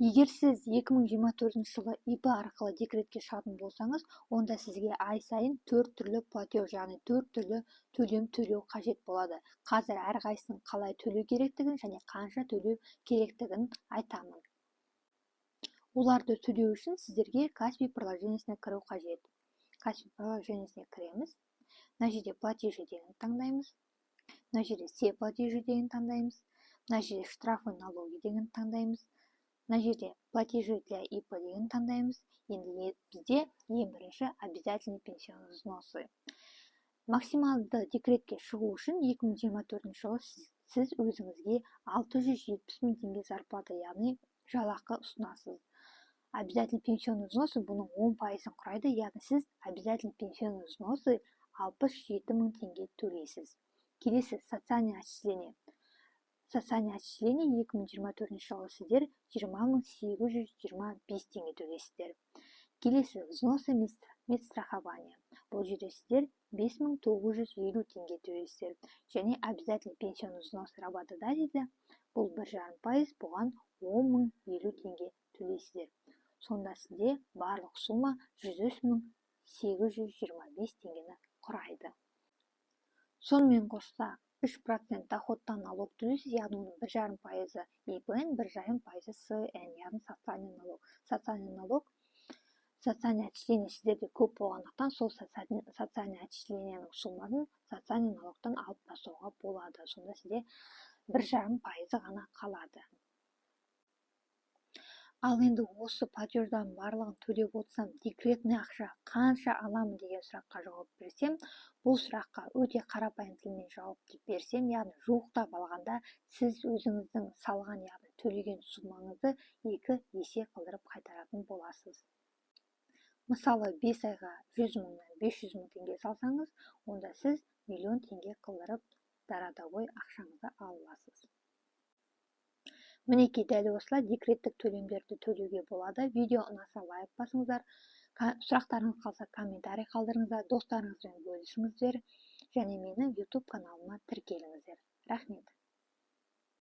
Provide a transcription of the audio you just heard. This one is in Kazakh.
Егер сіз 2024 жылы ИП арқылы декретке шығатын болсаңыз, онда сізге ай сайын төрт түрлі платеж, яғни төрт түрлі төлем төлеу қажет болады. Қазір әрқайсысын қалай төлеу керектігін және қанша төлеу керектігін айтамын. Оларды төлеу үшін сіздерге Каспи приложениесіне кіру қажет. Каспи приложениесіне кіреміз. Мына жерде «Платежи» дегенді таңдаймыз. Мына жерде «Все платежи» дегенді таңдаймыз. Мына жерде «Штрафы, налоги» дегенді таңдаймыз. Мына жерде «Платежи для ИП» дегенді таңдаймыз. Енді бізде ең бірінші обязательный пенсионный взносы. Максималды декретке шығу үшін 2024 жылы сіз өзіңізге 670 мың теңге зарплата, яғни жалақы ұсынасыз. Обязательный пенсионный взносы бұның 10%-ын құрайды, яғни сіз обязательный пенсионный взносы 67 мың теңге төлейсіз. Келесі социальное отчисление. Социальное отчисление 2024 жылы сіздер 20 825 теңге төлейсіздер. Келесі взносы медстрахование. Бұл жерде сіздер 5950 теңге төлейсіздер. Және обязательный пенсионный взнос работодателя, бұл 1,5%, бұған 10 050 теңге төлейсіздер. Сонда сізде барлық сумма 103 825 теңгені құрайды. Сонымен қоса 3% доходтан налог төлейсіз, яғни оның 1,5%-ы ИПН, 1,5%-ы СН, яғни социальный налог. Социальный налог, социальный отчисление сіздерде көп болғандықтан, сол социальный отчисленияның суммасын социальный налогтан алып тастауға болады. Сонда сізде 1,5%-ы ғана қалады. Ал енді осы платеждардың барлығын төлеп отырсам, декретный ақша қанша аламын деген сұраққа жауап берсем, бұл сұраққа өте қарапайым тілмен жауап берсем, яғни жуықтап алғанда, сіз өзіңіздің салған, яғни төлеген суммаңызды екі есе қылдырып қайтаратын боласыз. Мысалы, 5 айға 100 мыңнан 500 мың теңге салсаңыз, онда сіз миллион теңге қылдырып городовой ақшаңызды ала аласыз. Мінекей, дәл осылай декреттік төлемдерді төлеуге болады. Видео ұнаса, лайк басыңыздар, сұрақтарыңыз қалса, комментарий қалдырыңыздар, достарыңызбен бөлісіңіздер және менің YouTube каналыма тіркеліңіздер. Рахмет.